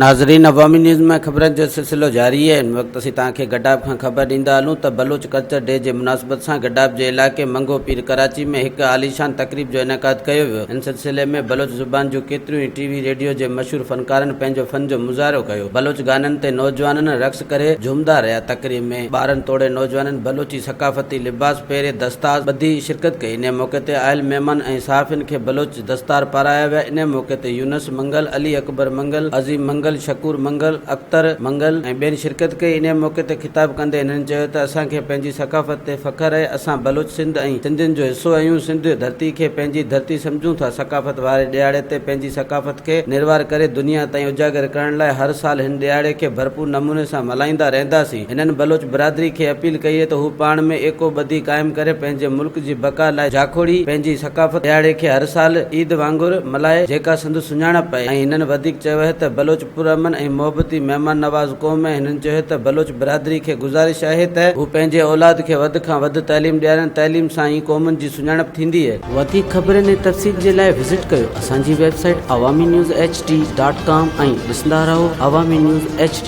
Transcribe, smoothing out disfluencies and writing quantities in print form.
ناظرين عوامي نيوز ۾ خبرن جو سلسلو جاري آهي هن وقت اسين توهان کي گڊاب کان خبر ڏيندا هلون ته بلوچ ڪلچر ڊي جي مناسبت سان گڊاب جي علائقي منگهو پير ڪراچي ۾ هڪ عاليشان تقريب جو انعقاد ڪيو ويو ان سلسلي ۾ بلوچ زبان جون ڪيتريون ئي ٽي وي ريڊيو جي مشهور فنڪارن پنهنجو فن جو مظاهرو ڪيو بلوچ گانن تي نوجوانن رقص ڪري جهومدا رهيا تقريب ۾ ٻارن توڙي نوجوانن بلوچي ثقافتي لباس پهري دستار ٻڌي شرڪت ڪئي انهي موقعي تي آيل مهمان ۽ صحافين کي بلوچ دستار پارايا ويا انهي موقعي تي يونس منگل، علي اڪبر منگل، عظيم منگل، شڪور منگل، اختر منگل ۽ ٻين شرڪت ڪئي انهي موقعي تي خطاب ڪندي هنن چيو ته اسان کي پنهنجي ثقافت تي فخر آهي اسان بلوچ سنڌ ۽ سنڌين جو حصو آهيون سنڌ ڌرتي کي پنهنجي ڌرتي سمجهون ٿا ثقافت واري ڏهاڙي تي پنهنجي ثقافت کي نروار ڪري دنيا تائين اجاگر ڪرڻ لاء هر سال هن ڏهاڙي کي ڀرپور نموني سان ملهائيندا رهنداسين هنن بلوچ برادري کي اپيل ڪئي ته هو پاڻ ۾ ايڪو ٻڌي قائم ڪري پنهنجي ملڪ جي بقا لاء جاکوڙي پنهنجي ثقافت ڏهاڙي کي هر سال عيد وانگر ملهائي جيڪا سندس سڃاڻپ آهي ۽ هنن وڌيڪ چيو آهي ته بلوچ پرامن ۽ محبتي مهمان نواز قوم آهي هنن چيو ته بلوچ برادري کي گذارش آهي ته هو پنهنجي اولاد کي وڌ کان وڌ تعليم ڏيارين تعليم سان ئي قومن جي سڃاڻپ ٿيندي آهي. وڌيڪ خبرن ۽ تفصيل جي لاء وزٽ ڪيو اسان جي website Awami news H D dot com ۽ ڏسندا رهو عوامي نيوز ايڇ ڊي.